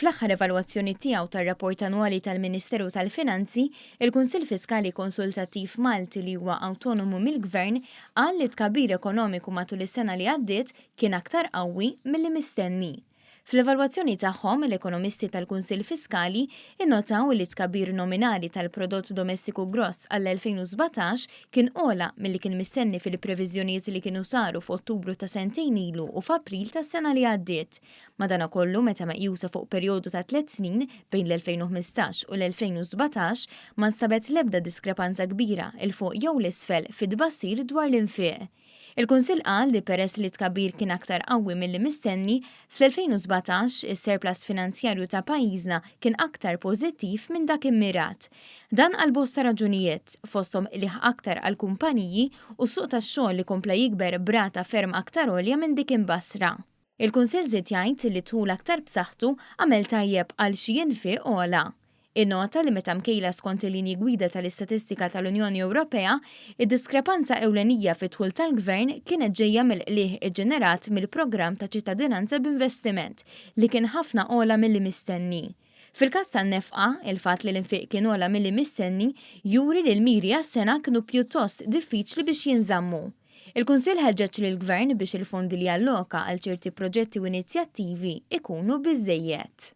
Fl-aħħar evalwazzjoni tiegħu tar-rapport annwali tal-Ministeru tal-Finanzi, il-Kunsill Fiskali Konsultattiv Malti li huwa awtonomu mill-Gvern qal li t-tkabbir ekonomiku matul is-sena li għaddiet kien aktar qawwi milli mistenni. Fl-evalwazzjoni tagħhom, l-ekonomisti tal-Kunsill Fiskali innotaw li t-tkabbir nominali tal-prodott domestiku gross għall-2017 kien ogħla milli kien mistenni fil-previżjonijiet li kienu saru f'Ottubru ta' sentejn ilu u f'April tas-sena li għaddiet. Madankollu, meta meqjusa fuq perjodu ta' tlett snin, bejn l-2015 u l-2017, ma nstabet l-ebda diskrepanza kbira 'l fuq jew 'l isfel fit-tbassir dwar l-infiq. Il-Kunsill qal li peress li t-tkabbir kien aktar qawwi milli mistenni, fl-2017 is-surplus finanzjarju ta' pajjiżna kien aktar pożittiv minn dak immirat. Dan għal bosta raġunijiet, fosthom qligħ aktar għall-kumpaniji u suq tax-xogħol li kompla jikber b'rata ferm aktar għolja minn dik imbassra. Il-Kunsill żied jgħid li dħul aktar b'saħħtu għamel tajjeb għal xi infiq ogħla. Innota li meta mkejla skont il-linji gwida tal-istatistika tal-Unjoni Ewropea, id-diskrepanza ewlenija fid-dħul tal-Gvern kienet ġejja mill-qligħ iġġenerat mill-programm ta' ċittadinanza b'investiment, li kien ħafna ogħla milli mistenni. Fil-każ tan-nefqa, il-fatt li l-infiq kien ogħla milli mistenni juri li l-miri għas-sena kienu pjuttost diffiċli biex jinżammu. Il-Kunsill ħeġġeġ lill-Gvern biex il-fondi li jalloka għal ċerti proġetti u inizjattivi ikunu biżżejjed.